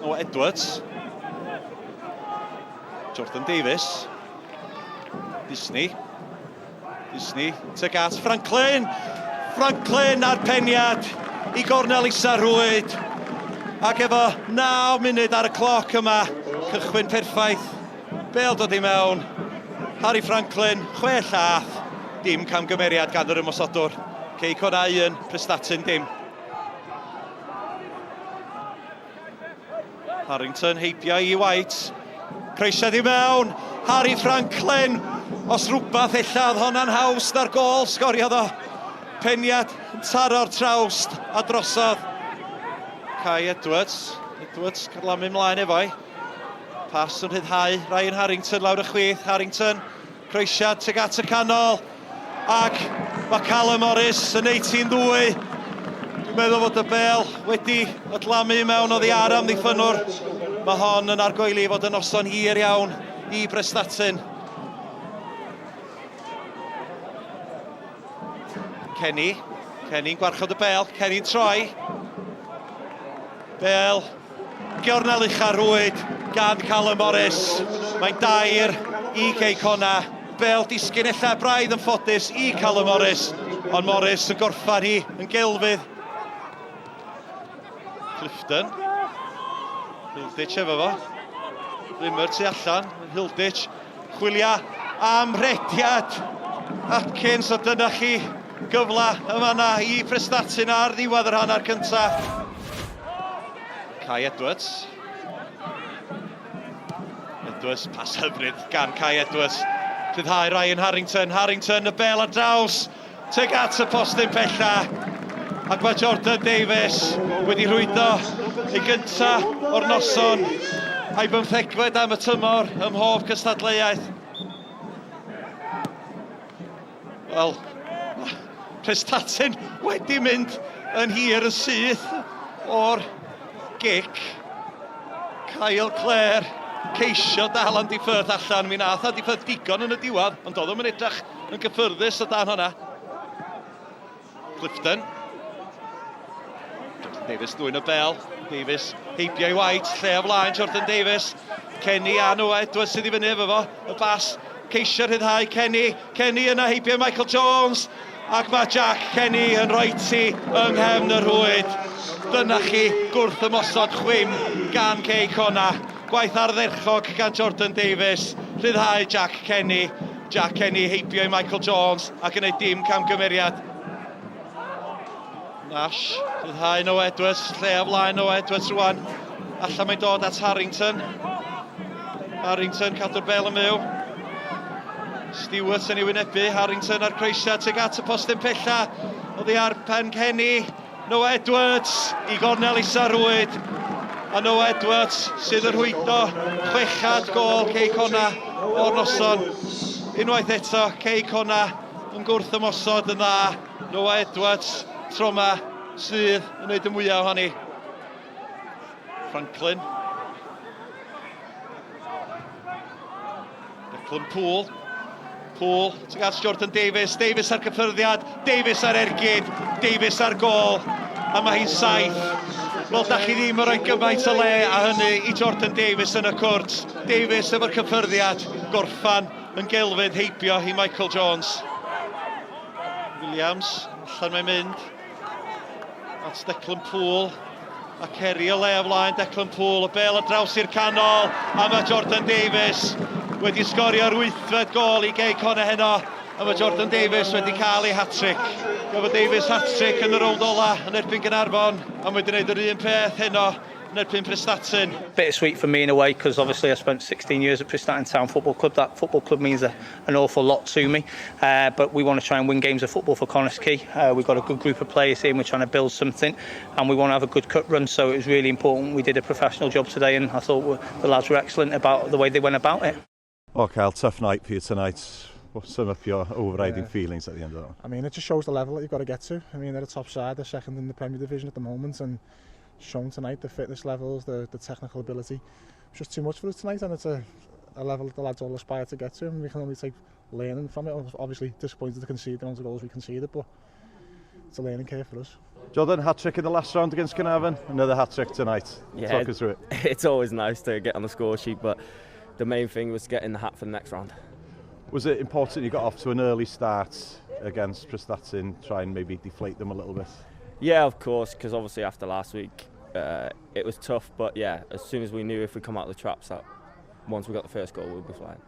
Noah Edwards. Jordan Davies. Disney. Disney tuag at Franklin. Franklin a'r peniad i gornel isa rhwyd. Ac efo 9 munud ar y cloc yma, cychwyn perffaith. Bel dod i mewn. Harry Franklin, chwe llath. Dim camgymeriad gan yr ymosodwr. Cei Connah 1, Prestatyn dim. Harrington heibio i White. Croesiad i mewn. Harry Franklin. Os rhywbeth ella oedd honna'n haws na'r gol sgoriodd o. Peniad yn taro'r trawst a drosodd. Kai Edwards. Edwards carlamu mlaen efo'i. Pas yn rhyddhau Ryan Harrington lawr y chwith. Harrington Croesiad tuag at y canol ac mae Callum Morris yn neud ti'n ddwy. Dwi'n meddwl fod y bel wedi ydlamu mewn oddi ar amddiffynnwr. Mae hon yn argoeli fod yn noson hir iawn i Brestatyn. Kenny. Kenny'n gwarchod y bel. Kenny'n troi. Bel Gornel ucha rwyd gan Callum Morris. Mae'n dair i Cei Connah. Bel disgyn ella braidd yn ffodus i Callum Morris, ond Morris yn gorffan hi yn gelfydd. Clifton. Hilditch efo fo. Rimmer tu allan. Hilditch chwilia am rediad Atkins, a dyna chi gyfle yma na i Prestatyn ar ddiwedd yr hanner cyntaf. Kai Edwards. Edwards, pas hyfryd gan Kai Edwards. Rhyddhau Ryan Harrington. Harrington, y bel ar draws. Tuag at y postyn pella. Ac mae Jordan Davies wedi rhwydo ei gynta o'r noson a'i bymthegfed am y tymor ym mhob cystadleuaeth. Wel, mae Prestatyn wedi mynd yn hir yn syth o'r gic. Kyle Clare ceisio dal Andy Firth allan. Mi nath Andy Firth digon yn y diwedd, ond doedd o'm yn edrych yn gyffyrddus o dan hwnna. Clifton. Jordan Davies dwy'n y bel. Davies heibio i White, lle o flaen Jordan Davies. Kenny a Noah Edwards sydd i fyny efo fo. Y bas ceisio rhyddhau Kenny. Kenny yna heibio Michael Jones. Ac mae Jack Kenny yn rhoi ti yng nghefn y rhwyd. Dyna chi gwrth ymosod chwim gan Cei Connah. Gwaith ardderchog gan Jordan Davies. Rhyddhau Jack Kenny. Jack Kenny heibio i Michael Jones ac yn ei dim camgymeriad. Nash, rhyddhau Noah Edwards, lle o flaen Noah Edwards rwan. Allan mae'n dod at Harrington. Harrington cadw'r bel yn fyw. Stewart yn ei wynebu, Harrington ar croesiad tuag at y postyn pella. Oddi ar pen Kenny. Noah Edwards i gornel isa rwyd. A Noah Edwards sydd yn rhwydo chwechad gôl Cei Connah o'r noson. Unwaith eto, Cei Connah yn gwrth ymosod yn dda. Noah Edwards, tro yma, sydd yn gwneud y mwyaf ohoni. Franklin. Declan Poole. Poole tuag at Jordan Davies. Davies ar gyffyrddiad. Davies ar ergyd. Davies ar gol. A mae hi'n saith. Wel, da chi ddim yn rhoi gymaint o le a hynny i Jordan Davies yn y cwrt. Davies efo'r cyffyrddiad. Gorffan yn gelfydd heibio i Michael Jones. Williams, allan mae'n mynd. At Declan Poole. A Kerry o le o flaen Declan Poole. Y bel ar draws i'r canol. A mae Jordan Davies wedi sgorio'r wythfed gol i Gei Connah heno. A mae Jordan Davies wedi cael ei hat-trick. Gafodd Davies hat-trick yn y rownd ola yn erbyn Gaernarfon. A mae wedi gwneud yr un peth heno yn erbyn Prestatyn. Bittersweet for me in a way because obviously I spent 16 years at Prestatyn Town Football Club. That football club means an awful lot to me. But we want to try and win games of football for Connah's Quay. We've got a good group of players here and we're trying to build something and we want to have a good cup run, so it was really important. We did a professional job today and I thought the lads were excellent about the way they went about it. Oh, Kyle, tough night for you tonight. What sum up your overriding feelings at the end of that one? I mean, it just shows the level that you've got to get to. I mean, they're a top side, they're second in the Premier Division at the moment, and shown tonight the fitness levels, the technical ability. It's just too much for us tonight, and it's a level that the lads all aspire to get to, and we can only take learning from it. Obviously disappointed to concede the amount of goals we conceded, but It's a learning curve for us. Jordan, hat-trick in the last round against Caernarfon, another hat-trick tonight. Yeah, Talk us through it. It's always nice to get on the score sheet, but the main thing was getting the hat for the next round. Was it important you got off to an early start against Prestatyn, try and maybe deflate them a little bit? Yeah, of course, because obviously after last week, it was tough, but yeah, as soon as we knew if we come out of the traps, that once we got the first goal, we'd be flying.